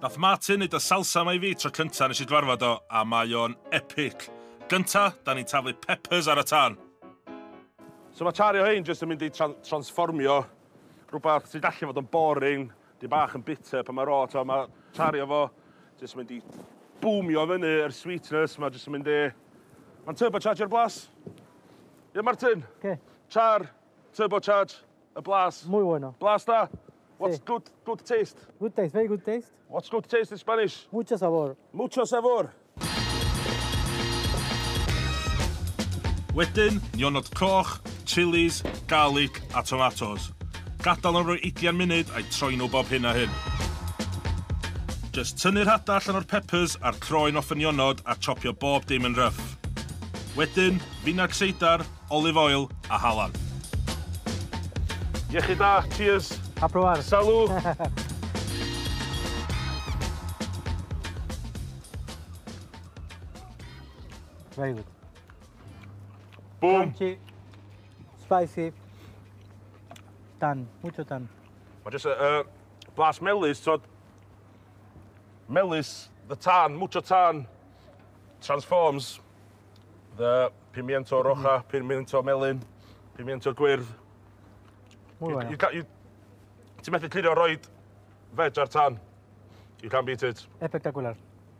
Nath Martin neud y salsa 'ma i fi tro cynta nes i gyfarfod o, a mae o'n epic. Gynta, da ni'n taflu peppers ar y tân. So mae chario hein jyst yn mynd i transformio rhywbeth sy'n gallu fod yn boring, di bach yn bitter pan mae raw, to, mae chario fo jyst yn mynd i boomio fyny yr sweetness, mae jyst yn mynd i... Mae'n turbocharge blas. Ie, Martin? ¿Qué? Char, turbocharge, y blas. Muy bueno. Blas da? What's Sí. good taste? Good taste, very good taste. What's good taste in Spanish? Mucho sabor. Mucho sabor. Wedyn, nionod coch, chilies, garlic a tomatoes. Gadael nhw roi 20 munud a'i troi nhw bob hyn a hyn. Just tynnu'r hada allan o'r peppers a'r croen off y nionod a chopio bob dim yn rough. Wedyn, finag seidar, olive oil a halan. Iechyd da, cheers. A probar. Salud. Very good. Boom. Crunchy, spicy, tan, mucho tan. Mae jyst blas melys, tod. Melys, the tan, mucho tan, transforms the pimiento roja, pimiento melyn, pimiento gwyrdd. Muy bueno. Ti'n methu clirio roid veg ar tan. You can't beat it. Espectacular.